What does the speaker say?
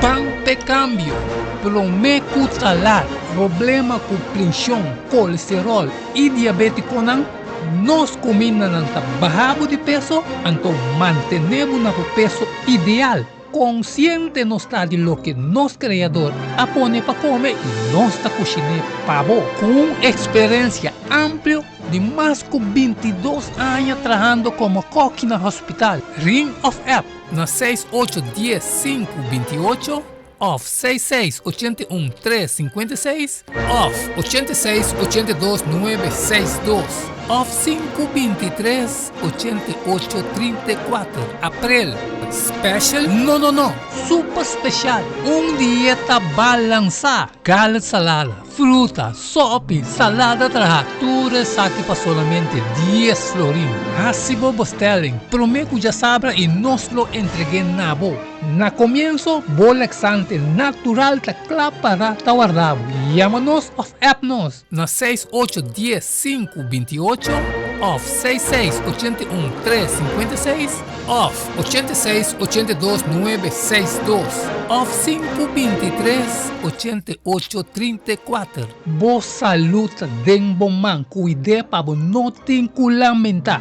Ban p'e kambio, promé ku ta lat. Problema ku prenshon, kolesteròl i diabétikonan, nos kumindanan ta baha bo di peso, anto mantené bo na bo peso ideal. Konsiente nos ta di loke nos Kreador a pone pa kome i nos ta kushiné pa bo. Ku un eksperensia amplio di mas ku bintidos aña trahando komo kòki na hospital, ring òf app na seis ocho dies sinku bintiocho òf seis seis ochenta i un tres sinkuenta i seis òf ochenta i seis 82 nuebe seis dos òf sinku bintitres 88 34. Aprel special? No no no! Super special! Un dieta balansá! Galet salada, fruta, sopi, salada traha, tur esaki pa solamente dies florin. Hasi bo bestelling promé ku djasabra i nos lo entreg'é na bo. Na komienso, bo laxante natural ta kla pará ta warda bo. Yama nos òf app nos na seis ocho dies sinku bintiocho òf seis seis 81 tres 56 òf 86 82 nuebe seis dos òf sinku bintitres 88 34. Bo salú ta den bo man, kuid'é pa bo no tin ku lamentá.